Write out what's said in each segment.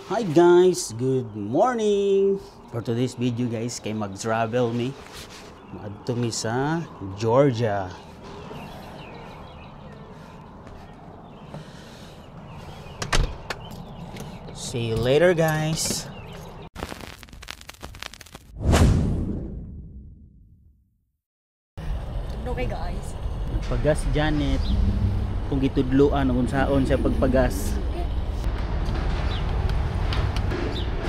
Hi guys, good morning. For today's video guys, kay mag-travel mi. Maadto mi sa Georgia. See you later guys. Okay guys. Nagpagas Janet. Kung gitudloan unsaon siya pagpagas.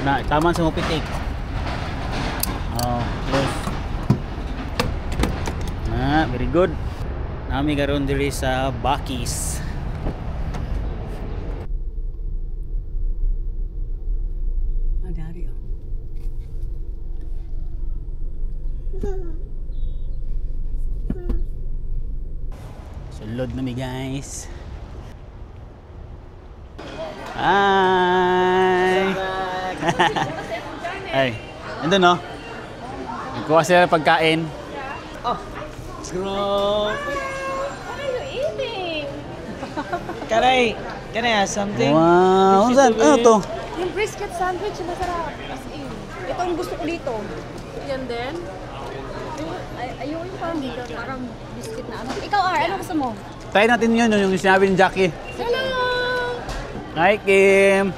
Na, tama sa mo pitik. Oh, close. Na, very good. Nami karon diri sa Bakis. Ah, dari oh. Sulod na mi guys. Hi! Ay, andun no? Nagkuha sila ng pagkain. Oh, grabe. What are you eating? Can I ask something? Wow! Saan? Ano to? Yung brisket sandwich, masarap. As in. Ito ang gusto ko dito. Yan din? Yung, ay, ayoko yung parang dito, parang biscuit na ano. Ikaw, Ar, ano gusto mo? Try natin yun, yung sinabi ni Jackie. Hello! Hi, Kim!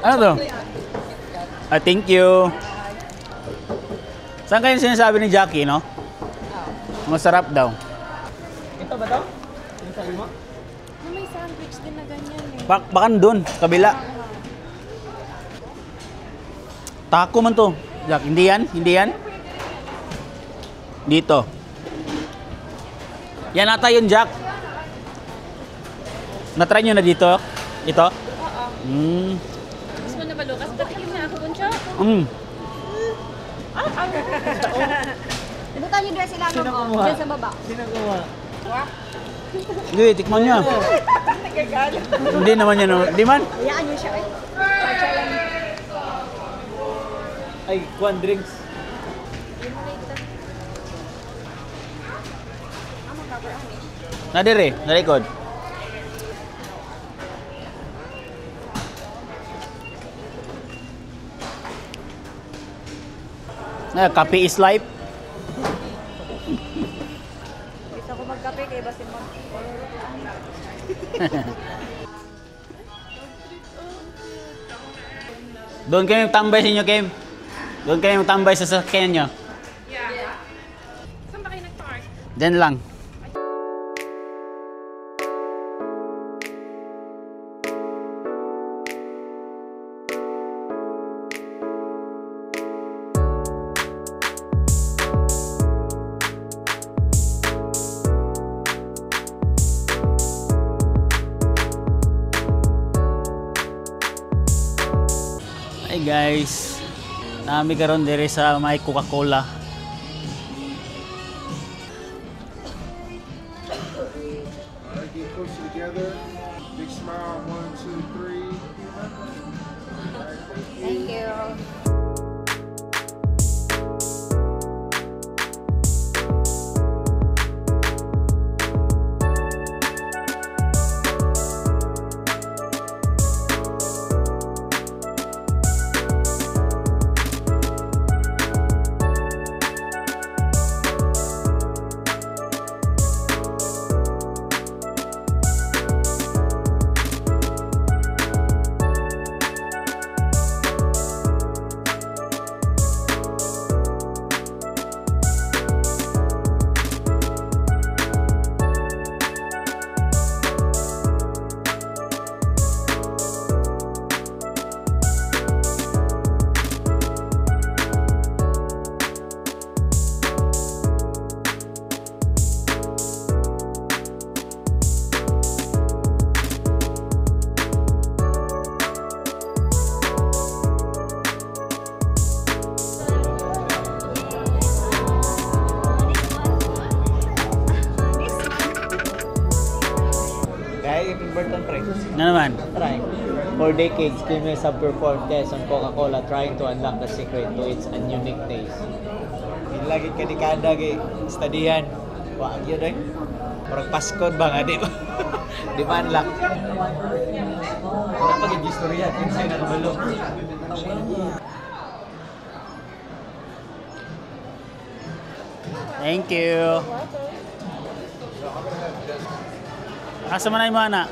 Ano to? Ah, thank you. Saan kayo sinasabi ni Jackie, no? Masarap daw. Ito ba to? Yung sabi mo? Na may sandwich din na ganyan eh. Baka doon, kabila. Taco man to. Jack, hindi yan? Hindi yan? Dito. Yan ata yun, Jack. Na-try nyo na dito? Ito? Oo. Gusto mo na ba, Lucas? Patikim na ako, Buncho. Ibutan niyo doon sila, Sino ma'am, oh. kumuha? Diyan sa baba. Sino kumuha? Hindi, tikman niya. Hindi naman yan. Hindi man. Hayaan niyo siya, eh. Chacha lang. Ay, kwan drinks. Nadire, nalikod. Na, kape is life. Gusto ko magkape kay basin mag. Doon kayo tambay sa inyo, Kim. Doon kayo tambay sa sasakyan nyo. Yeah. Saan ba kayo nag-park? Diyan lang. Hi guys. Nami karon diri sa may Coca-Cola. All right, get closer together. Big smile. 1, 2, 3. All right, thank you. Thank you. Kaya yung Burton pre. Na naman. Try. For decades, chemists have performed tests on Coca-Cola trying to unlock the secret to its unique taste. Lagi ka dekada kay studyhan. Wa gyud eh. Murag passcode ba nga di ba? Di ba unlock? Lagi istorya kinsay nakabalo. Thank you. Asa man ay mo ana?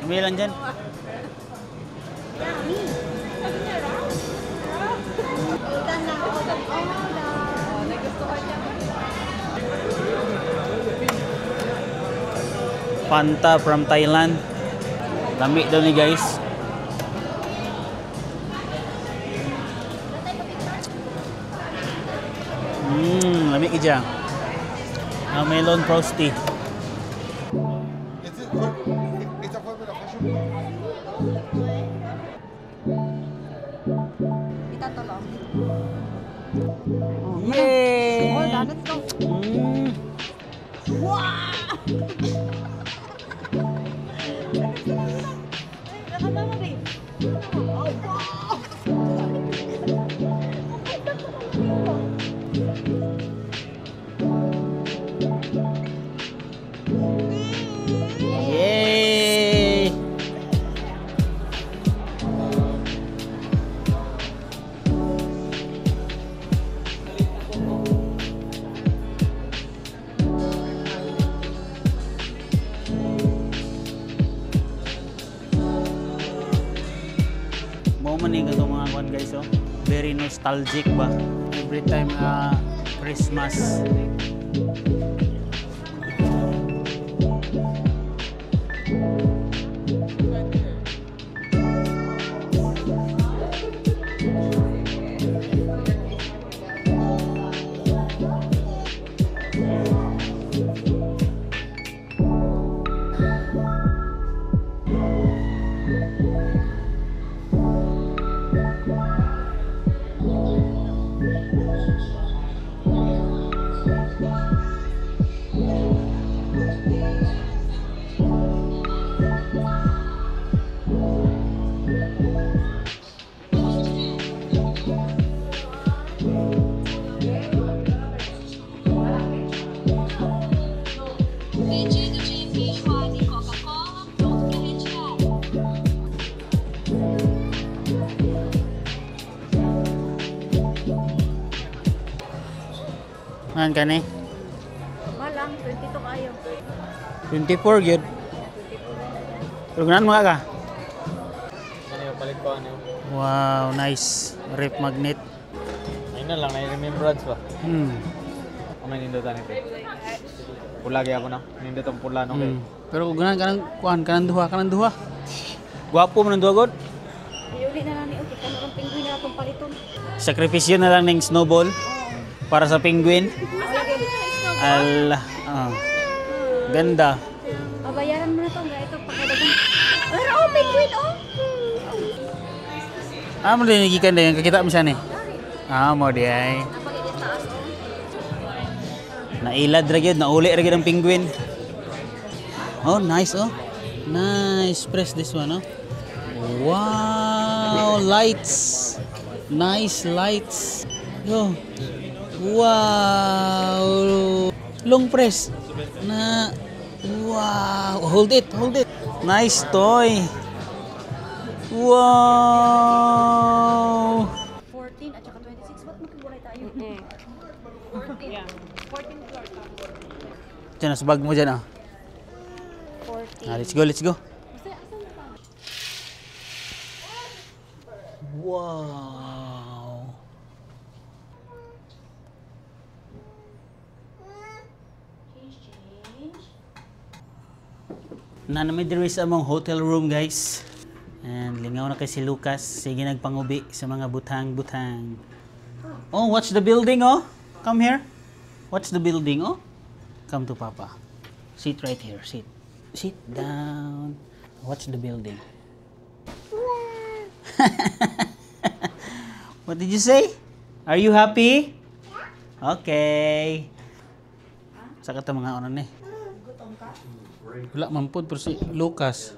Kami lang dyan. Fanta from Thailand. Lami daw ni guys. Lami kija. Melon Frosty. Is it it's a formula fashion? Kita to lang. Yay! Oh, let's go. Yay! Mo man ni katong mga kuan guys oh. Very nostalgic ba? Every time Christmas. Pedido de feijoada e Coca-Cola pronto para retirar. Ngan kani? Malang, 22 kayo. 24 gyud. Pero ganan mga ka? Ano yung palit ko ano? Wow, nice. Rip magnet. Ayun na lang, na remembrance ba? Ano nindutan ito? Pula kaya ako na. Nindot ang pula no kay. Pero kung ganan kanang kuan kanang duha, kanang duha. Gwapo man ang duha god. Iuli na lang ni okay, kanang penguin na atong paliton. Sakripisyo na lang ning snowball para sa penguin. Ala, ah. Ganda. Babayaran mo na to, nga ito pagkadagan. Pero oh, penguin oh. Ah, mo din gikan dayon kakita mo siya ni. Ah, mo di ay. Napagay taas oh. Nailad ra gyud, nauli ra gyud ang penguin. Oh, nice oh. Nice. Press this one oh. Wow, lights. Nice lights. Go. Wow. Long press. Na wow, hold it, hold it. Nice toy. Wow. 14 at saka 26. Ba't magkakulay tayo? 14. Yeah. 14 floor. Diyan, sa bag mo dyan ah. 14. Ah, let's go, let's go. Wow. Change, change. Nanami diri sa among hotel room, guys. And lingaw na kay si Lucas. Sige nagpangubi sa mga butang-butang. Oh, watch the building, oh. Come here. Watch the building, oh. Come to Papa. Sit right here. Sit. Sit down. Watch the building. What did you say? Are you happy? Okay. Sa ka mga onan ni? Wala man pod pero si Lucas.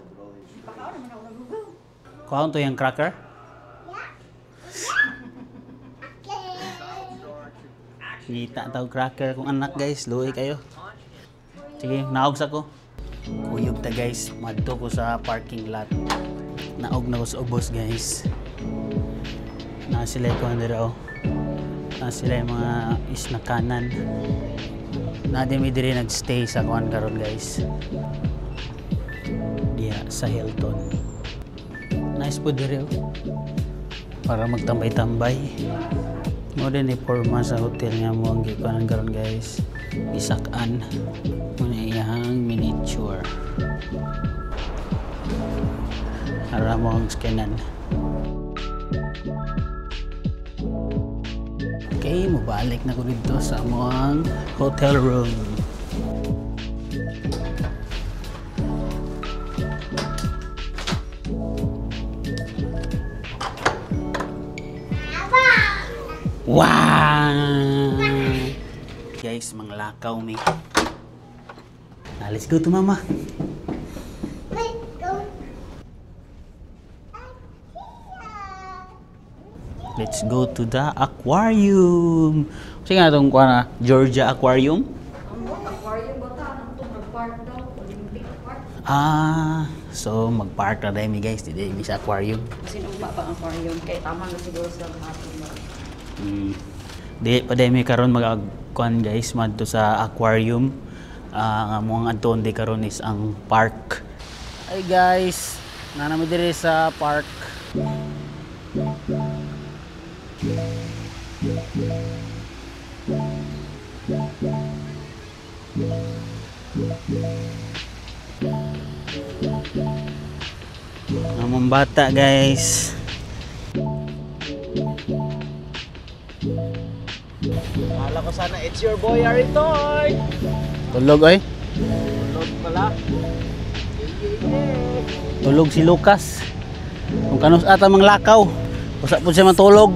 Kuhaon to yung cracker? Ngita tawag cracker kung anak guys, luoy kayo. Sige, naog sa ko. Kuyog ta guys, madto ko sa parking lot. Naog na ko sa ubos guys. Na sila ko dira oh. Na sila yung mga isnakanan. Na di mi diri nagstay sa kuan karon guys. Diya sa Hilton. Nice po diri oh. Para magtambay-tambay. Mo din ni forma sa hotel nga mo ang gikuanan karon guys. Gisak-an. Mo na iyang miniature. Ara mo ang scanan. Okay, mobalik na ko dito sa among hotel room. Wow! Guys, manglakaw mi. Now, let's go to mama. Let's go. Let's go to the aquarium. Sige nga itong kuha na, Georgia Aquarium. Aquarium ba ta? Anong itong park daw? Olympic Park? Ah, so mag-park na dahil mi guys. Dito mi sa aquarium. Sino ba ang aquarium? Kaya tama na siguro sila hapon ba? Di pa dahil mi karon mag-kuan guys, madto sa aquarium. Ang among adtoon di karon is ang park. Ay guys, naa nami diri sa park. Among bata guys. Akala ko sana it's your boy Aritoy. Tulog oy. Tulog pala. Tulog si Lucas. Kung kanus ata manglakaw, usa po siya matulog.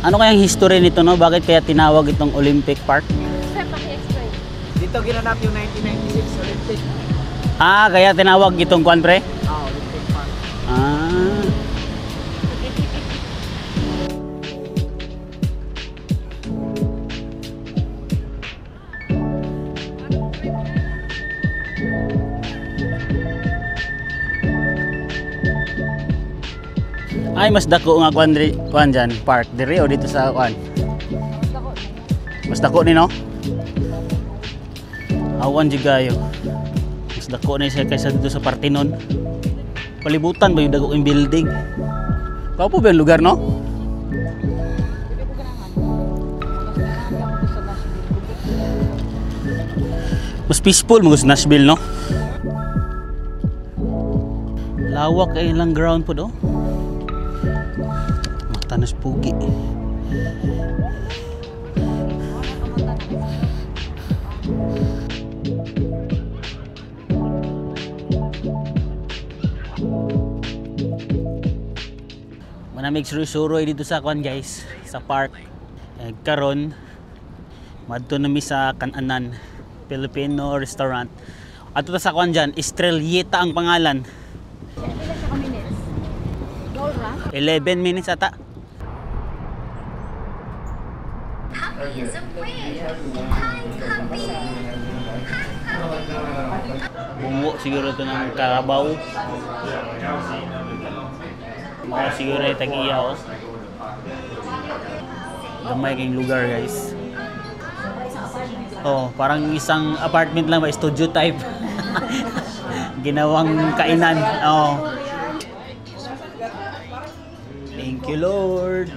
Ano kayang history nito no? Bakit kaya tinawag itong Olympic Park? Sir, paki-explain. Dito ginanap yung 1996 Olympic. Ah, kaya tinawag itong kwan pre? Ah, Olympic Park. Ah. Ay, mas dako nga kwan, kwan dyan, park diri o dito sa kwan? Mas dako ni no? Awan jud kayo. Mas dako na siya kaysa dito sa Parthenon. Palibutan ba yung dako yung building? Kaupo ba yung lugar no? Mas peaceful mo sa Nashville no? Lawak ay ilang ground po do. Matanas pugi. Manamig suroy dito sa kwan guys, sa park. Eh, karon madto na mi sa Kananan Filipino restaurant. Ato ta sa kwan dyan, Estrellita ang pangalan. Pila siya ka minutes? Goal ra? 11 minutes ata. Puppy is a whale. Hi, puppy. Hi, puppy. Bungo siguro ito ng Carabao. Mga siguro ay tag-iya oh. Gamay kayong lugar guys. Oh, parang isang apartment lang ba, studio type. Ginawang kainan. Oh. Thank you Lord.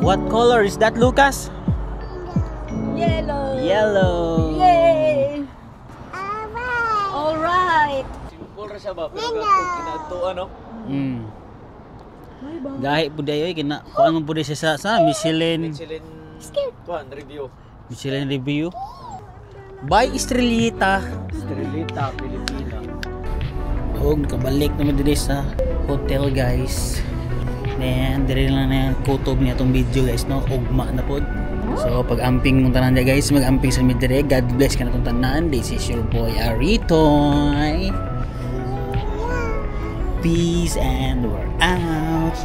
What color is that, Lucas? Yellow! Yellow. Yay! Alright! Simple ra siya ba? Pero kung kinadtuan no? Gahi po dayo kina kuan man po siya sa Michelin Michelin kuan review. Michelin review. By Estrellita. Estrellita, Pilipina. Og kabalik naman diri sa hotel guys. Then dire lang na kutob niya atong video, guys, no. Ugma na pod. So pag amping mong tanan guys, mag-amping sa mi dire. God bless ka na tong tanan. This is your boy Aritoy. Peace and we're out.